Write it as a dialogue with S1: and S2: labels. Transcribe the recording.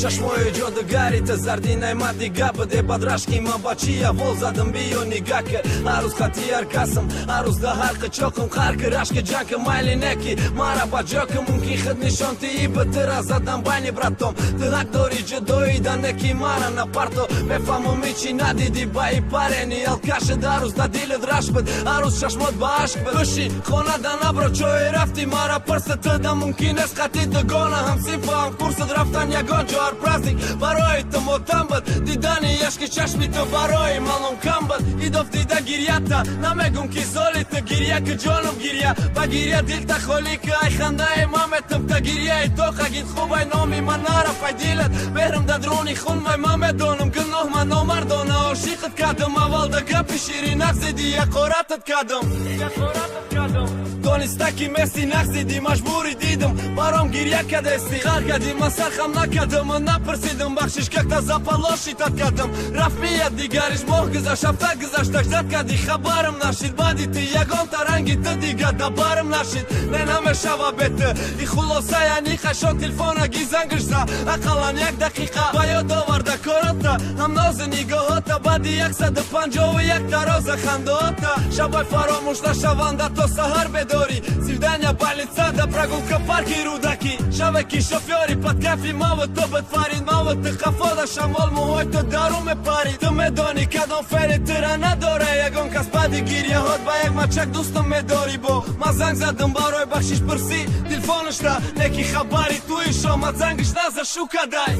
S1: Чашмои ҷодугари ту зарди наймади гападе бадрашки ман ба чи аввол задам биё нигаҳ ки ҳар рӯз хати ҳар касам, ҳар рӯз да ҳар қичоқам, қар ки рашки ҷанг ки майли неки мара ба ҷо ки мумкин худ нишон тии ба тира задам байни братом. Ту ҳақ дори ҷудоӣ да неки мара напарто, мефаҳмам ҳичи надидӣ ба и парени алкаши ҳар рӯз да дилат рашк буд, ҳар рӯз чашмот ба ашк буд. Биши хона да набро ҷое рафтӣ мара пурсид, ту да мумкин нест қати дугона ҳамсинфа ҳамкурсид рафтан ягон ҷо ҳар праздник барои ту мотам буд, дидани ашки чашми ту барои малум кам буд. Идоф дида гирьята намегум ки золи ту гирья ки ҷонум гирья ба гирья дилта холӣ ки ай хандаи ман метам та гирьяи тоқагид хубай номи ман нарафай дилат меҳрам да друни хун вай ман медонам гуноҳ ман номардона ошиқат кардам аввал да гапи ширин нағзиди яқоратат кардам, дониста ки меси нағзиди маҷбурӣ дидам баром гирья кадести қар кардӣ ман сархам накардам, ман напурсидам бахшиш какта заполошитат кардам. Рафт мияд дигариш моҳ гузашт, ҳафта гузашт, таҷдад кардӣ хабарам нашид, баъди ту ягонта ранги ту дига дабарам нашид. Не намешава бе ту и хулоса яъни қашон телефона гизангиш за ақаллан як дақиқа ба ёд оварда корота ҳамнози нигоҳота баъди 151 тароза хандаота шабай фаромӯш нашаванда то саҳар бедорӣ свидания больница да прогулка парки Рӯдакӣ шаве ки шофёри под кайфи маву ту буд фарид маву ту қафода шамол мӯҳои ту дару мепарид. Ту медонӣ кадом феъли тура надора ягон кас баъди гирьяҳот ба як мачак дӯстам медорӣ бо ман занг задам барои бахшиш пурсӣ телефонашта неки хабари туи шомад зангиш наза шукадай.